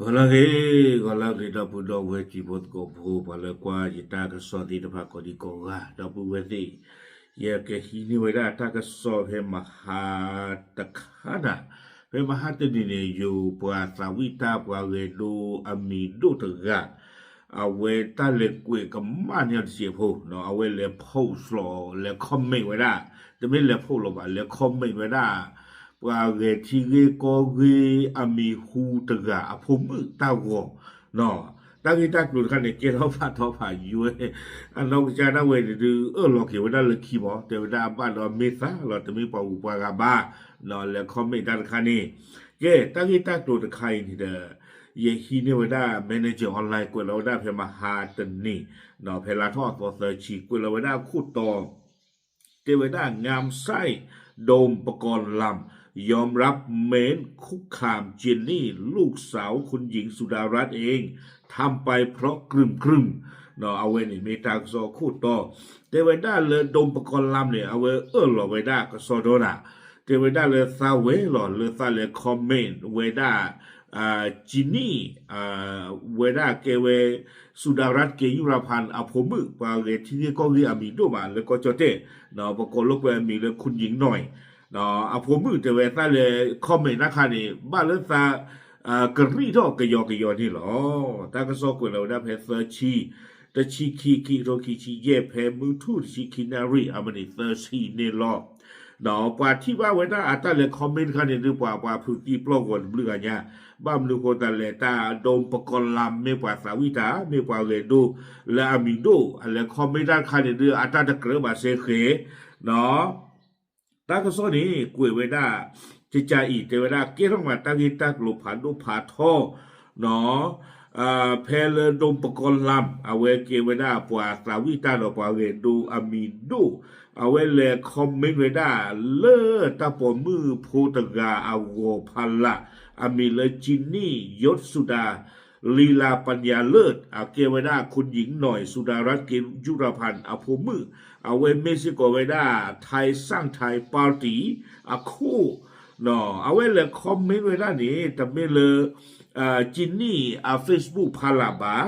ဂီၤလၢအဂ့ၤ, ဂီၤလၢအဂ့ၤ ဒီပုၢ်ဒီဝဲၢ်တံၤဖိသကိးဖိ ပှၤလၢကွၢ်ယတၢ်ကစီၣ်သ့ၣ်တဖၣ်ကိးဒံးကိးဂၤ ဒီပုၢ်ဝဲၢ်သ့ၣ်, ယကဟံးန့ၢ်ဝဲဒၣ်တၢ်ကစီၣ်ဖဲမဟါတခါနၤ, ဖဲမဟါတနံၤန့ၣ် ယိၤပှၤသးဝံၣ်တၢ်ပှၤဂဲၤဒိအမံၤဒိၣ်တဂၤ အဝဲတၢ်လဲၤကွဲးကမၣ်န့ၢ်အီၤတစဲးဖိ, အဝဲလဲၤ post လီၤ လဲၤ comment ဝဲဒၣ်, တမ့ၢ်လဲၤ post လီၤဘၣ် လဲၤ comment ဝဲဒၣ် ပှၤဂဲၤထံဂ့ၢ်ကီၢ်ဂ့ၢ်အမံၤဟူတဂၤအဖိမုၣ်တၢ်ဂီၤ, တၢ်ဂ့ၢ်တၢ်ကျိၤတခါန့ၣ် ကဲထီၣ်ဖးထီဖးယွဲ, အနီၢ်ကစၢ်ဒၣ်ဝဲန့ၣ်ဒုး အၢၣ်လီၤက့ၤဝဲဒၣ်လၢခံမး တဲဝဲဒၣ်အဘၣ်ဒီးမ့ၢ်သးလီၤ တမ့ၢ်ပှၤဂုၤပှၤဂၤဘၣ်, လဲၤ comment တၢ်တခါန့ၣ်, ကဲ တၢ်ဂ့ၢ်တၢ်ကျိၤတခါအံၤန့ၣ်ဒီး ယဟံးန့ၢ်ဝဲဒၣ် Manager Online ကွဲးလီၤဝဲဒၣ်ဖဲမဟါတနံၤ, ဖဲလါထီၣ်အသီသၢဆံ ကွဲးလီၤဝဲဒၣ်အခိၣ်တီ တဲဝဲဒၣ် งามไส้ โดมปกรณ์ลำ ยอมรับเม้นคุกคามเจนนี่ ลูกสาวคุณหญิงสุดารัตน์เอง ทำไปเพราะกลุ่มๆ အဝဲန့ၣ်မ့ၢ်တၢ်ကစီၣ်အခိၣ်တီ, တဲဝဲဒၣ်လၢ โดมปกรณ์ลำ န့ၣ် အဝဲအၢၣ်လီၤဝဲဒၣ်ကစီဒီနၤ, တဲဝဲဒၣ်လၢသးဝဲလီၤ လၢသးလဲၤ comment ဝဲဒၣ် เจนนี่ ဝဲဒၣ်ကဲဝဲ สุดารัตน์ เกยุรพันธ์ အဖိမုၣ် ပှၤဂဲၤထံဂ့ၢ်ကီၢ်ဂ့ၢ်အမံၤဒိၣ်မးလၢကီၢ်ကၠီၣ်တဲၣ်, ပကိးလိာ်ကွဲအမံၤလၢ คุณหญิงหน่อย အဖိမုၣ်တဲဝဲသးလဲၤ comment တၢ်တခါန့ၣ် ဘၣ်လၢသး ကရံၣ်ထီၣ်ကယီကယီန့ၣ်လီၤ. တၢ်ကစီၣ်ကွဲးလီၤဝဲဒၣ်ဖဲသၢဆံ, တဆံခံ ခံကထိခံဆံယဲၢ် ဖဲမုၢ်ထူၣ်တဆံခံနၣ်ရံၣ် အမံးနံးသၢဆံန့ၣ်လီၤ. ပှၤထံၣ်ဘၣ်ဝဲဒၣ်အတၢ်လဲၤ comment တခါန့ၣ်ဒုး ပှၤ ပှၤဖုးသံပျီၢ်ဂီၤတဘျုးဂၤညါ, ဘၣ်မနုၤဃိသးလဲၣ် တၢ် โดมปกรณ์ลำ မ့ၢ်ပှၤသးဝံၣ်တၢ် မ့ၢ်ပှၤဂဲၤဒိ လၢအမံၤဒိၣ် အလဲၤ comment တၢ်တခါန့ၣ်ဒုး အတၢ်တကြၢးဘၣ်စ့ၢ်ကီး တၢ်ကစီၣ်န့ၣ် ကွဲးဝဲဒၣ် ကကးအံၤ တဲဝဲဒၣ် ကဲထီၣ်မးတၢ်ဂ့ၢ်တၢ်ကျိၤဖးဒိၣ်ဖးထီ ဖဲလၢ โดมปกรณ์ลำ အဝဲကဲဝဲဒၣ်ပှၤသးဝံၣ်တၢ်ဒီးပှၤဂဲၤဒိအမံၤဒိၣ်, အဝဲလဲၤ comment ဝဲဒၣ်လၢတၢ်ပိာ်မုၣ်ဖိတဂၤအဂီၤဖးလး, အမံၤလၢ เจนนี่ ยศสุดา ลีลาปัญญาเลิศ အကဲဝဲဒၣ် คุณหญิงหน่อย สุดารัตน์ เกยุรพันธ์ အဖိမုၣ်, အဝဲမ့ၢ်စ့ၢ်ကီးဝဲဒၣ် ไทยสร้างไทย party အခိၣ်, အဝဲလဲၤ comment ဝဲဒၣ်န့ၣ် တမ့ၢ်လၢ เจนนี่ အ Facebook ဖးလးဘၣ်,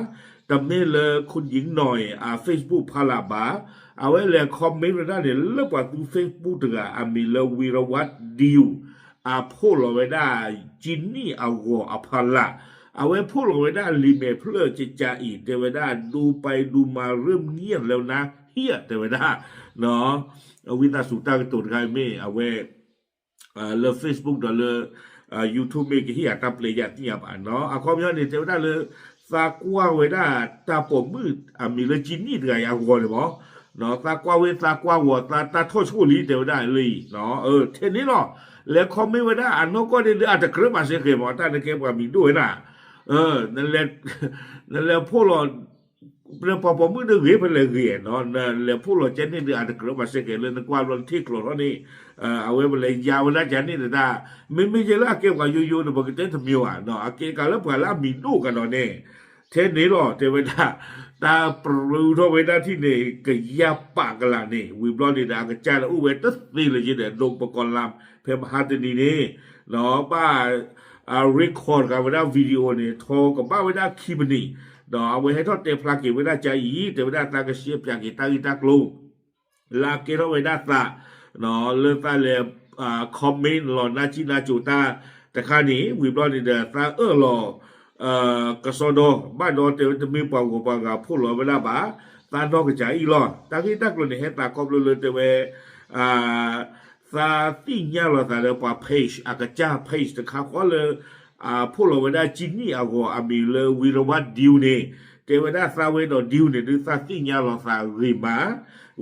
တမ့ၢ်လၢ คุณหญิงหน่อย အ Facebook ဖးလးဘၣ်, အဝဲလဲၤ comment ဝဲဒၣ်န့ၣ် လၢပှၤသူ Facebook တဂၤ အမံၤလၢ วีรวัฒน์ ดิว အ post လီၤဝဲဒၣ် เจนนี่ အဂီၤအဖးလး, အဝဲ post လီၤဝဲဒၣ်လံာ်မဲာ်ဖျၢၣ်ကကးအံၤ တဲဝဲဒၣ် ดูไปดูมาเริ่มเงียบแล้วนะเฮีย တဲဝဲဒၣ် ဝံသးစူၤတၢ်ကတိၤတခါအံၤမ့ၢ်အဝဲ လၢ Facebook ဒီးလၢ YouTube မ့ၢ်ကဟ့ၣ်အတၢ်ပျဲယၤသ့ၣ်ညါဘၣ်နီၤ. အခီပညီန့ၣ် တဲဝဲဒၣ်လၢ သးကွၢ်ဝဲဒၣ်တၢ်ပိာ်မုၣ်အမံၤလၢ เจนนี่ တဂၤအံၤအဂီၤန့ၣ်မး, သးကွၢ်ဝဲသးကွၢ်ဂီၤသးတၢ်ထီၣ်ဆိၣ်လံ တဲဝဲဒၣ်လၢအံၤ, ထဲန့ၣ်လီၤ. လဲၤ comment ဝဲဒၣ်အနီၢ်ကီၢ်န့ၣ်ဒုး အတကြၢးဘၣ်စ့ၢ်ကီးမး တၢ်နကဲပှၤမံၤဒိၣ်ဝဲဒၣ် နလဲၤ နလဲၤ post လီၤ ပှၤပိာ်မုၣ်ဒုးဂ့ၤဖဲလဲၣ်ဂ့ၤနီၤ, နလဲၤ post လီၤကဲန့ၣ်ဒုး အတကြၢးဘၣ်စ့ၢ်ကီးလၢနကွၢ်ဘျီနထံၣ်ကျိၤထီၣ်န့ၣ်, အဝဲပလဲၤယါဝဲဒၣ်ကဲန့ၣ်တဒၣ်, မ့မ့ၢ်ယဲလၢအကဲပှၤယိယိန့ၣ် ပကတဲတမံၤဘၣ်နီၤ, အကဲကးလၢပှၤလၢအမံၤဒိၣ်ကဒီးန့ၣ်, ထဲန့ၣ်လီၤ တဲဝဲဒၣ်, တၢ်ပြူထီၣ်ဝဲဒၣ်ထံၣ်န့ၣ် ကယၢ်ပာ်ကလာ်န့ၣ် ဝံၤဘျီန့ၣ်ဒီး အကစၢ်ဒီးအိၣ်ဝဲတသ့လၢၤယဲဒီး โดมปกรณ์ลำ ဖဲမဟါတနံၤန့ၣ် ဘၣ် record တဂၤဝဲဒၣ် video န့ၣ် ထီကဘၣ်ဝဲဒၣ်ခံမံးနံး, ဒီးအဝဲဟဲထီၣ်တဲဖျါက့ၤဝဲဒၣ်ကါအံၤ တဲဝဲဒၣ်သးကရှဲပၠးက့ၤတၢ်ဂ့ၢ်တၢ်ကျိၤ လၢအကဲထီၣ်ဝဲဒၣ်သး လၢသးလဲၤ comment လီၤနါစံၣ်နါစိၤတၢ်တခါန့ၣ် ဝံၤဘျီန့ၣ်ဒီး သးအၢၣ်လီၤ ကစီဒီ ဘၣ်ဒီးတဲဝဲတမ့ၢ်ပှၤဂီၤပှၤဂၤ post လီၤဝဲဒၣ်ဘၣ်, သးနီၢ်ကစၢ်အံၤလီၤ. တၢ်ဂ့ၢ်တၢ်ကျိၤန့ၣ် ဟဲသးခီဖျိလၢတဲဝဲ သးသ့ၣ်ညါလီၤသးလၢပှၤ page အကစၢ် page တခါဃီလၢ post လီၤဝဲဒၣ် ကၠံနံၣ် အဂီၤအမံၤလၢ ဝံၤရဝါ ဒံၣ် န့ၣ်, တဲဝဲဒၣ်သးဝဲဒီး ဒံၣ် န့ၣ် ဒုးသးသ့ၣ်ညါလီၤသး ဂ့ၤမး,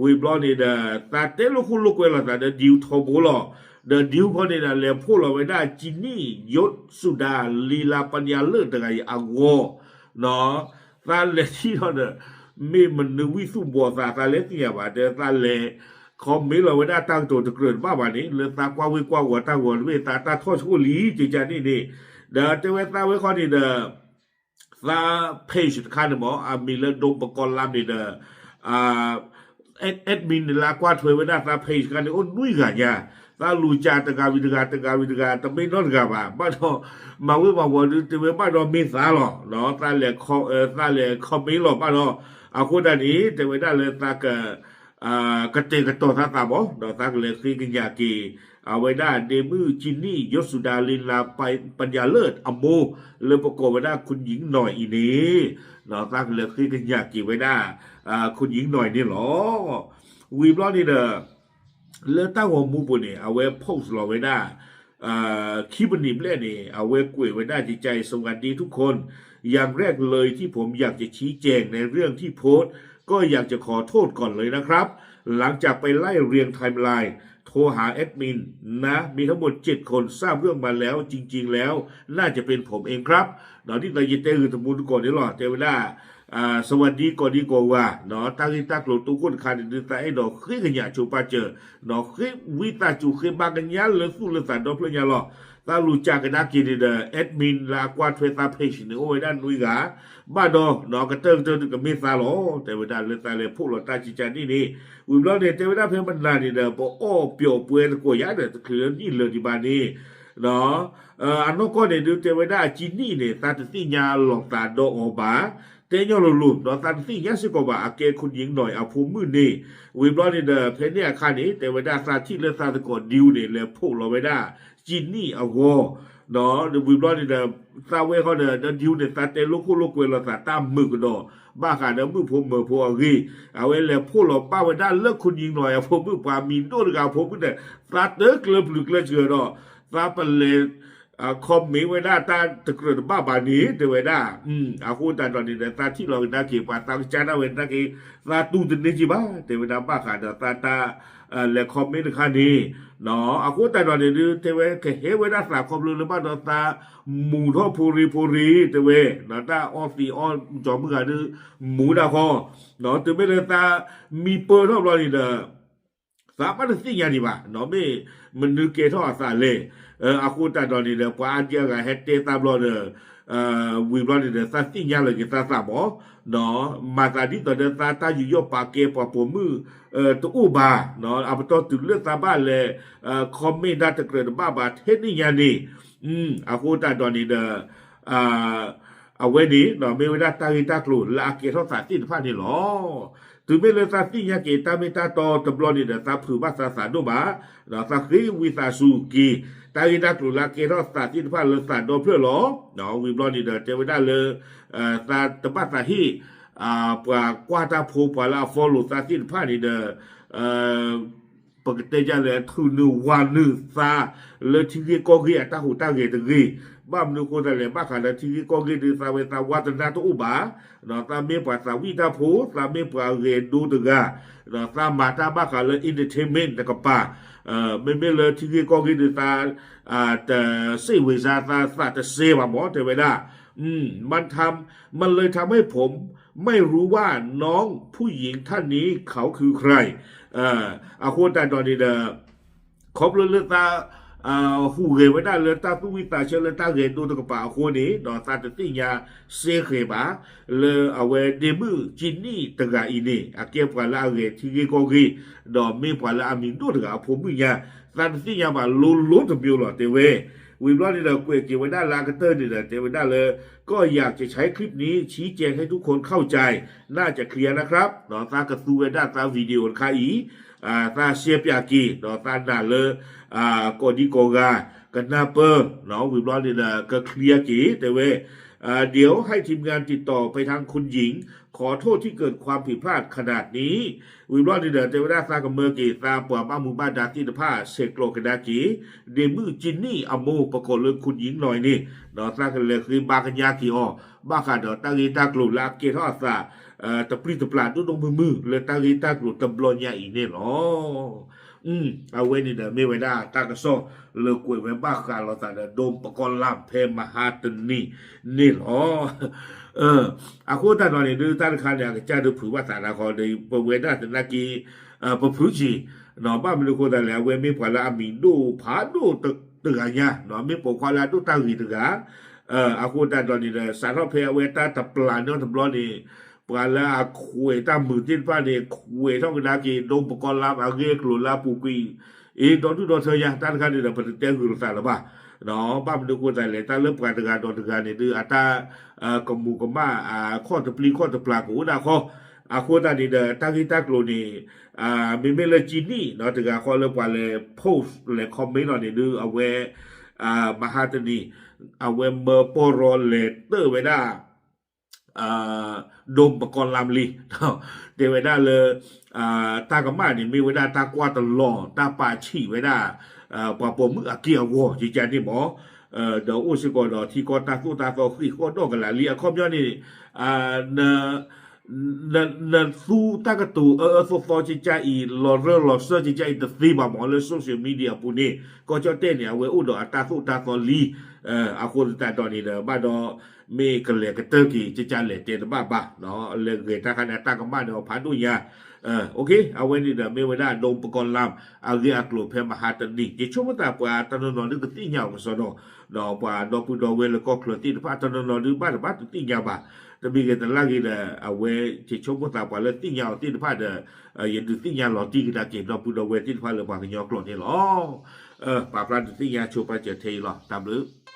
ဝံၤဘျီန့ၣ်ဒီး သးတဲလိာ်ခိၣ်လိာ်ကွဲလိာ်သးဒီး ဒံၣ် ထီဘိလီၤ. ဒီး ဒံၣ် ခီန့ၣ်ဒီး လဲၤ post လီၤဝဲဒၣ် ကၠံနံၣ် ယိး စူၤဒၤ လံလါ ပညါလၢၢ် တဂၤအံၤအဂီၢ် သးလဲၤထံၣ်ထီၣ်ဒီး မ့ၢ်မနုၤဝံၣ်သူၣ်ဘီၣ်သး သးလဲၤသ့ၣ်ညါဘၣ် တဲသးလဲၤ comment လီၤဝဲဒၣ်တၢ်ကတိၤတကြၢးတဘၣ်ဘၣ်န့ၣ် လၢသးကွၢ်ဝ့ၢ်ကွၢ်ဝီၤတၢ်ဂီၤတဘ့ၣ် သးတၢ်ထီၣ်ဆိၣ်လံ ကကန့ၣ်န့ၣ်, ဒီးတဲဝဲသးဝဲခီန့ၣ်ဒီး သး page တခါန့ၣ်မး အမံၤလၢ ဒိၣ်ပကီၢ်လါ န့ၣ်ဒီး admin န့ၣ် လၢကွၢ်ထွဲဝဲဒၣ်သး page တခါန့ၣ် အိၣ်နွံဂၤညါ, သးလူၤစၢ်တဂၤဝံၤတဂၤ တဂၤဝံၤတဂၤ တမ့ၢ်နီတဂၤဘၣ်. ဘၣ်ဒီး မၤဝဲမၤဝီၤဒုး တဲဝဲဘၣ်ဒီးမ့ၢ်သးလီၤ. သးလဲၤ သးလဲၤ comment လီၤဘၣ်ဒီး အဃိဒၣ်န့ၣ် တဲဝဲဒၣ်လၢသးက ကတဲာ်ကတီၤသးသးမး ဒီးသးကလဲၤဃ့ကညးက့ၤ အဝဲဒၣ်ဒ့မုၣ်ကံနံၣ် ယိၤစူၤဒၤလ့နၤ ပညၣ်လၢၢ်အမိၢ် လၢပကိးဝဲဒၣ် คุณหญิงหน่อย အံၤန့ၣ် ဒီးသးကလဲၤဃ့ကညးက့ၤဝဲဒၣ် คุณหญิงหน่อย န့ၣ်လီၤ. ဝံၤဘျီန့ၣ်ဒီး လၢတၢ်ဂီၤမူပူၤန့ၣ် အဝဲ post လီၤဝဲဒၣ် ခံပနံၣ်ဘျဲၣ်န့ၣ် အဝဲကွဲးဝဲဒၣ် จะใจสวัสดีทุกคน อย่างแรกเลยที่ผมอยากจะชี้แจงในเรื่องที่โพสต์ ก็อยากจะขอโทษก่อนเลยนะครับ หลังจากไปไล่เรียงไทม์ไลน์ โทรหาแอดมินนะ มีทั้งหมดเจ็ดคน ทราบเรื่องมาแล้ว จริงๆแล้วน่าจะเป็นผมเองครับ ဒီးဒ်သိးယတဲဂ့ၤတမူတကိးန့ၣ်လီၤ တဲဝဲဒၣ် စဝၤဒံကီၢ်ဒံကီၢ်ဝၤ တၢ်ဂ့ၢ်တၢ်ကျိၤတိခိၣ်တခါန့ၣ် ဒုးသးအဲၣ်ဒိးဃ့ကညးဆိပာ်စၢၤ ဒီးဃ့ဝံသးစူၤဃ့ဘါကညါလၢသူၣ်လၢသးဒီဖျၢၣ်ညါလီၤ. သးလူၤစၢ်ကဒါက့ၤန့ၣ်ဒီး admin လၢအကွၢ်ထွဲသး page န့ၣ် အိၣ်ဝဲဒၣ်နွံဂၤ ဘၣ်ဒီး ကတၢၢ်ကတၢၢ်ဒုးကမ့ၢ်သးလီၤ တဲဝဲဒၣ်လၢသးလဲၤဖှိၣ်လီၤတၢ်ကံကါန့ၣ်န့ၣ် ဝံၤဘျီန့ၣ် တဲဝဲဒၣ်ဖဲမနၤန့ၣ်ဒီး ပအီၣ်ပျီၣ်ပှဲၤတကိးယါဒီး တချုးလၢနံၣ်လၢာ်ဒံးဘၣ်န့ၣ် အနီၢ်ကီၢ်န့ၣ်ဒုး တဲဝဲဒၣ်ကံနံၣ်န့ၣ် သးတသ့ၣ်ညါလီၤသးဒီးအီၤဘၣ် တဲညီလိၤလိၤ ဒီးသးတသ့ၣ်ညါစ့ၢ်ကီးဘၣ် အကဲ คุณหญิงหน่อย အဖိမုၣ်န့ၣ် ဝံၤဘျီန့ၣ်ဒီး ဖဲန့ၣ်အခါန့ၣ် တဲဝဲဒၣ်သးထံၣ်လၢသးသကိးဒံးန့ၣ် လဲၤဖှိၣ်လီၤဝဲဒၣ် ကံနံၣ်အဂီၢ် ဒီးဝံၤဘျီန့ၣ်ဒီး သးဝဲဃီဒီး ဒီးဒံးန့ၣ် သးတဲလိခိၣ်လိာ်ကွဲလီၤသးတၢ်မုာ်ကဒီး ဘၣ်ဃးဒီးမုၣ်ဖိမၢၤဖိအဂ့ၢ် အဝဲလဲၤဖှိၣ်လီၤဘၣ်ဝဲဒၣ်လၢ คุณหญิงหน่อย အဖိမုၣ် ပှၤမံၤဒိၣ်တဂၤအဖိမုၣ်န့ၣ် သးတကျၢၤပျုၤကျၢၤစှၤဒီး သးပလဲၤ comment ဝဲဒၣ်တၢ်တကြၢးတဘၣ်ဘၣ်န့ၣ် တဲဝဲဒၣ် အဃိသတးဒီးန့ၣ်ဒီး သးထံၣ်လီၤကဒါက့ၤ ပှၤသးကစၢ်ဒၣ်ဝဲနာ်က့ သးတူၢ်တန့ၢ်က့ၤဘၣ် တဲဝဲဒၣ်ဘၣ်ဃးဒီးသးတၢ် လဲၤ comment တခါန့ၣ် အဃိသတးဒီးန့ၣ်ဒုး တဲဝဲကဟဲဝဲဒၣ်သးခီဖျိလၢဘၣ်ဒီးသး မူၤထီၣ်ဖိရ့ဖိရ့ တဲဝဲ တၢ်အီသံးအီကၠီၤမုၢ်ဂၤဒုး မူၤဒၣ်ဃီ တုၤမ့ၢ်လၢသးမံပၢၢ်ထီၣ်ဘျီန့ၣ်ဒီး သးဘၣ်တသ့ၣ်ညါဒံးဘၣ် မ့ၢ်မနုၤကဲထီၣ်အသးလဲၣ် အဃိသတးဒီးန့ၣ်ဒီး ပှၤအါဒံအါဂၤဟဲတဲသးဘျီဒီး ဝံၤဘျီန့ၣ်ဒီး သးသ့ၣ်ညါလီၤက့ၤသးသးမး မၤသးဒ်သိးဒီးသးတၢ်ယူးယီၣ်ပာ်ကဲပှၤပိာ်မုၣ် တအိၣ်ဘၣ် အပတီၢ်တုၤလၢသးဘၣ်လဲၤ comment တၢ်တကြၢးတဘၣ်ဘၣ်ထဲန့ၣ်ညါန့ၣ် အဃိသတးဒီးန့ၣ်ဒီး အဝဲန့ၣ် မ့ၢ်ဝဲဒၣ်တၢ်ဂ့ၢ်တၢ်ကျိၤလၢအကဲထီၣ်သးသ့ၣ်တဖၣ်န့ၣ်လီၤ. တုၤမ့ၢ်လၢသးသ့ၣ်ညါက့ၤတၢ်မ့ၢ်တၢ်တီတဘျီန့ၣ်ဒီး သးဖုးဘၣ်သးသးဒိၣ်မး ဒီးသးဃ့ဝံသးစူၤက့ၤ တၢ်ဂ့ၢ်တၢ်ကျိၤလၢအကဲထီၣ်သးသ့ၣ်တဖၣ်လၢသးဒီဖျၢၣ်လီၤ. ဝံၤဘျီန့ၣ်ဒီး တဲဝဲဒၣ်လၢ သးတဘၣ်သးဟ့ၣ် ပှၤကွၢ်တၢ်ဖိ ပှၤလၢအ follow သးသ့ၣ်တဖၣ်န့ၣ်ဒီး ပကတဲဒ်လဲၣ် ထုးနုာ်ဝးနုာ်သး လၢထံဂ့ၢ်ကီၢ်ဂ့ၢ်အတၢ်ဟူးတၢ်ဂဲၤတဂ့ၤ. ဘၣ်မနုၤအဃိသတးလဲၣ် ဘၣ်ဃးလၢထံဂ့ၢ်ကီၢ်ဂ့ၢ်ဒုး သးဝဲသးဝါတနါတအိၣ်ဘၣ်. သးမ့ၢ်ပှၤသးဝံၣ်တၢ်ဖိ, သးမ့ၢ်ပှၤဂဲၤဒိတဂၤ, ဒီးသးမၤတၢ်ဘၣ်ဃးလၢ entertainment တကပၤ, မ့မ့ၢ်လၢထံဂ့ၢ်ကီၢ်ဂ့ၢ်ဒုး သး တစိတ်ဝင်စား သးသးတစဲဘၣ်မး တဲဝဲဒၣ် มันทำ มันเลยทำให้ผมไม่รู้ว่าน้องผู้หญิงท่านนี้เขาคือใคร အဃိသတးဒီးန့ၣ်ဒီး ခီဖျိလၢသး ဟူးဂဲၤဝဲဒၣ်လၢတၢ်သူၣ်ဝံၣ်သးဆၢလၢတၢ်ဂဲၤဒိတကပၤအဃိန့ၣ် ဒီးသးတသ့ၣ်ညါစ့ဃဲၤဘၣ် လၢအဝဲဒ့မုၣ်ကံနံၣ်တဂၤအံၤန့ၣ် အကဲပှၤလၢအဂဲၤထံဂ့ၢ်ကီၢ်ဂ့ၢ်, ဒီးမ့ၢ်ပှၤလၢအမံၤဒိၣ်တဂၤအဖိမုၣ်ညါ, သးတသ့ၣ်ညါဘၣ်လိၤလိၤတမံၤလီၤ တဲဝဲ. ဝံၤဘျီန့ၣ်ဒီး ကွဲးက့ၤဝဲဒၣ်လၢအကတၢၢ်န့ၣ်ဒီး တဲဝဲဒၣ်လၢ ก็อยากจะใช้คลิปนี้ชี้แจงให้ทุกคนเข้าใจ น่าจะเคลียร์นะครับ သးကသူဝဲဒၣ်သး video တခါအံၤ သးရှဲပၠးက့ၤ ဒီးသးနာ်လၢ ကိးဒံကိးဂၤ ကနၢ်ပၢၢ် ဝံၤဘျီန့ၣ်ဒီး က clear က့ၤ တဲဝဲ เดี๋ยวให้ทีมงานติดต่อไปทางคุณหญิง ขอโทษที่เกิดความผิดพลาดขนาดนี้ ဝံၤဘျီန့ၣ်ဒီး တဲဝဲဒၣ်သးကမၢက့ၤ သးပှၤဘၣ်မူဘၣ်ဒါသ့ၣ်တဖၣ် ဆဲးကျိးကဒါက့ၤ ဒ့မုၣ်ကံနံၣ်အမိၢ် ပကိးလၢ คุณหญิงหน่อย န့ၣ် ဒီးသးကလဲၤဃ့ဘါကညါက့ၤအီၤ ဘၣ်ဃးဒီးတၢ်ဂ့ၢ်တၢ်ကျိၤလၢအကဲထီၣ်အသး တပျံၤတပျၢ်ဒိၣ်ဒိၣ်မုၢ်မုၢ် လၢတၢ်ဂ့ၢ်တၢ်ကျိၤတဘျီညါအံၤန့ၣ်လီၤ. အဝဲန့ၣ်ဒီး မ့ၢ်ဝဲဒၣ်တၢ်ကစီၣ်လၢကွဲးဝဲဘၣ်ဃးလိာ်သးဒီး ဒိၣ်ပကီၢ်လၢ်ဖဲမဟါတနံၤန့ၣ်လီၤ. အဃိသတးဒီးန့ၣ်ဒုး တၢ်တခါန့ၣ် အကစၢ်ဒုးဖုးဘၣ်သးဒၣ်ဃီဒီး ပဝဲဒၣ်သနာ်က့ ပဖုးက့ၤ ဘၣ်မနုၤအဃိသတးလဲၣ် အဝဲမ့ၢ်ပှၤလၢအမံၤဒိၣ်ဖးဒိၣ်တဂၤညါ မ့ၢ်ပိာ်ခွါလၢအဒိၣ်တၢ်ဂ့ၤတဂၤ အဃိသတးဒီးန့ၣ်ဒီး စးထီၣ်ဖဲအဝဲတၢ်တပျၢ်န့ၢ်တဘျီန့ၣ် ပှၤလၢအခွဲးတၢ်မုာ်သ့ၣ်တဖၣ်န့ၣ် ခွဲးထီၣ်ကဒါက့ၤ ဒိၣ်ပကီၢ်လၢအဂ့ၢ်အကျိၤလၢအပူၤကွံာ် အ့ ဒီဒူၣ်ဒီထၢယါ တၢ်တခါန့ၣ်ဒီး ပတတဲဂုာ်လိာ်သးလၢၤဘၣ်. ဘၣ်မနုၤအဃိသတးလဲၣ် တၢ်လၢပှၤတဂၤဒီးတဂၤန့ၣ်ဒုး အတၢ် ကမူၤကမၣ် ခီၣ်တပျံၤခီၣ်တပျၢ်ကအိၣ်ဒၣ်ဃီ, အဃိသတးန့ၣ်ဒီး တၢ်ဂ့ၢ်တၢ်ကျိၤန့ၣ် မ့မ့ၢ်လၢကၠံနံၣ် တဂၤဃီလၢပှၤလဲၤ post လဲၤ comment လီၤန့ၣ်ဒုး အဝဲ မဟါတနံၤ အဝဲမၢပီၢ်ရီလဲၤတၢၣ်ဝဲဒၣ် ဒိၣ်ပကီၢ်လါမလံ တဲဝဲဒၣ်လၢ တၢ်ကမၣ်န့ၣ် မ့ၢ်ဝဲဒၣ်တၢ်ကွၢ်တလီၤ တၢ်ပာ်ဆံးဝဲဒၣ် ပှၤပိာ်မုၣ်အက့ၢ်အဂီၤ ကကန့ၣ်မး, ဒီးအိၣ်စ့ၢ်ကီးဒီးထံကီၢ်တၢ်သိၣ်တၢ်သီဃ့ၢ်ဃီၣ်ဒီၣ်ကလာ်လံ အခီပညီန့ၣ် နသူတၢ်ကတိၤအၢအၢသီသီကကအံၤ လီၤရၢၢ်လီၤစၢၢ်ကကအံၤတသ့ဘၣ်မး လၢ social media အပူၤန့ၣ် ကီၢ်ကၠီၣ်တဲၣ်န့ၣ် အဝဲအိၣ်ဒီးအတၢ်သိၣ်တၢ်သီလံ အဃိသတးဒီးန့ၣ်ဒီး ဘၣ်ဒီး မ့ၢ်ကလဲၤကတၢၢ်က့ၤ ကကလဲၤတဲတဘၣ်ဘၣ် လဲၤဂဲၤတၢ်ခါန့ၣ် အတၢ်ကမၣ်န့ၣ်အီၤဖးဒိၣ်ညါ အဝဲန့ၣ်ဒီး မ့ၢ်ဝဲဒၣ် ဒိၣ်ပကီၢ်လါ အဂ့ၢ်အကျိၤဖဲမဟါတနံၤ ယဆိကမိၣ်သးပှၤတနီၤနီၤဒုးကသ့ၣ်ညါအီၤကစီဒီး ဒီးပှၤဒီပုၢ်ဒီဝဲၢ်လၢကီၢ်ချၢသ့ၣ်တဖၣ်တနီၤနီၤဒုးဘၣ်တဘၣ်တသ့ၣ်ညါဘၣ် တမံၤဂ့ၤတလၢ်ဂ့ၤဒီး အဝဲ ယဆိကမိၣ်သးပှၤလၢသ့ၣ်ညါအီၤသ့ၣ်တဖၣ်ဒီး ယဒုးသ့ၣ်ညါလီၤတံၢ်ကဒါက့ၤ ဒီပုၢ်ဒီဝဲၢ်သ့ၣ်တဖၣ်လၢပှၤကညီကျိာ်န့ၣ်လီၤ. ပာ်ဖျါဒုးသ့ၣ်ညါဆိပာ်စၢၤထဲအံၤလီၤ. တၢ်ဘျုး